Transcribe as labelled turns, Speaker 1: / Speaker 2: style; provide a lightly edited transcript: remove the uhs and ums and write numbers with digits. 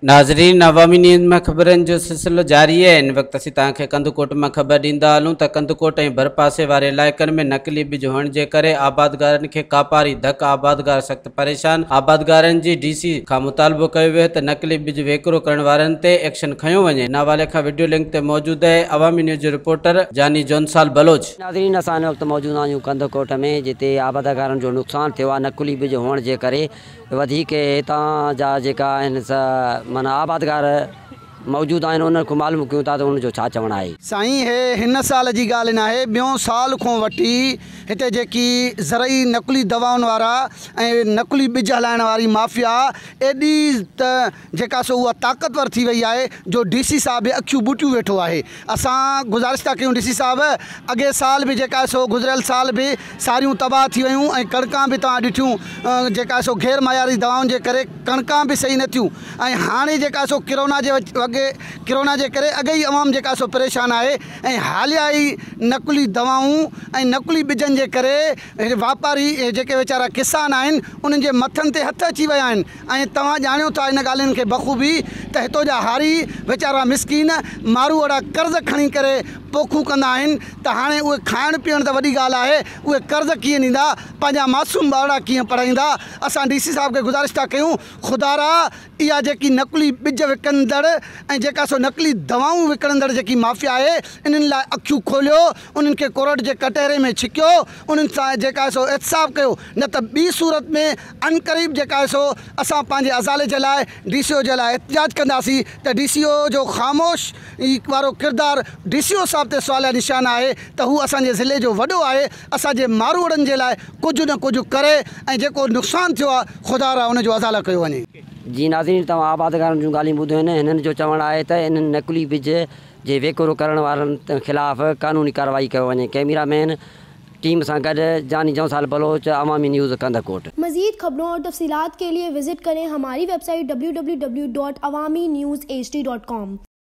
Speaker 1: ناظرين عوامي نيوز ۾ خبرن جو سلسلو جاري آهي. هن وقت اسين توهان کي ڪنڌڪوٽ مان خبر ڏيندا هلون ته ڪنڌڪوٽ ۽ ڀرپاسي واري علائقن ۾ نقلي ٻج هئڻ جي ڪري آبادگارن کي ڪاپاري ڌڪ، آبادگار سخت پريشان، آبادگارن جي ڊي سي کان مطالبو ڪيو ويو ته نقلي ٻج وڪرو ڪرڻ وارن تي ايڪشن کنيو وڃي. ان حوالي کان وڊيو لنڪ تي موجود آهي عوامي نيوز جو رپورٽر جاني جونسال بلوچ.
Speaker 2: ناظرين اسان هن وقت موجود آهيون ڪنڌڪوٽ ۾ جتي آبادگارن جو نقصان ٿيو آهي نقلي ٻج هئڻ جي ڪري وڌيڪ هتان جا جيڪا آهن سا معنيٰ آبادگار موجود آهن انهن کان معلوم ڪيون ٿا ته انهن جو ڇا چوڻ آهي.
Speaker 3: سائين هي هن سال جي ڳالهه ناهي ٻيون سال کون وٺي هتي جيڪي زرعي نقلي دوائن وارا ۽ نقلي ٻج هلائڻ واري مافيا ايڏي ته جيڪا سو اها طاقتور ٿي وئي آهي جو ڊي سي صاحب به اکيون ٻوٽيون ويٺو آهي اسان گذارش ٿا ڪيون ڊي سي صاحب اڳي سال به جيڪا سو گذريل سال به ساريون تباهه ٿي ويون ۽ ڪڻڪان به توهان ڏٺيون جيڪا سو غير معياري دوائن جي ڪري ڪڻڪان به صحيح نه ٿيون ۽ هاڻي جيڪا سو ڪرونا جي وڳي ڪرونا جي ڪري اڳي ئي عوام جيڪا سو پريشان آهي ۽ حاليا ئي نقلي دوائون ۽ نقلي ٻجن جي ڪري واپاري جيڪي ويچارا ڪسان آهن انهن جي مٿن تي هٿ اچي ويا آهن ۽ توهان ڄاڻيو ٿا ان ڳالهين کي بخوبي ته هتو جا هاري ويچارا مسڪين ماروئڙا قرض کڻي ڪري پوکون ڪندا آهن ته هاڻي اهي کائڻ پيئڻ ته وڏي ڳالهه آهي اهي قرض ڪيئن ڏيندا پنهنجا معصوم ٻارڙا ڪيئن پڙهائيندا اسان ڊي سي صاحب کي گذارش ٿا ڪيون خدارا اها جيڪي نقلي ٻج وڪندڙ ۽ جيڪا سو نقلي دوائون وڪڻندڙ جيڪي مافيا آهي انهن لاء اکيون کوليو انهن کي ڪورٽ جي ڪٽهري ۾ ڇڪيو انهن سان جيڪا آهي سو احتساب ڪيو نه ته ٻي صورت ۾ عنقريب جيڪا آهي سو اسان پنهنجي ازالي جي لاء ڊي سي او جي لاء احتجاج ڪنداسين ته ڊي سي او جو خاموش وارو ڪردار ڊي سي او صاحب تي سواليا نشان آهي ته هو اسان جي ضلعي جو وڏو آهي اسان جي ماروئڙن جي لاء ڪجهه نه ڪجهه ڪري ۽ جيڪو نقصان ٿيو آهي خدا را ان جو ازالا ڪيو وڃي.
Speaker 2: جي ناظرين توهان آبادگارن جون ڳالهيون ٻڌيون آهن هنن جو چوڻ آهي ته انهن نقلي ٻج جي وڪرو ڪرڻ وارن خلاف قانوني ڪارروائي ڪيو وڃي ڪئميرا مين ٽيم سان گڏ جاني جونسال بلوچ عوامي نيوز ڪنڌڪوٽ.
Speaker 4: مزيد خبرون اور تفصيلات کے لئے وزٹ کریں ہماری ویب سائٹ www.awamiNewsHD.com.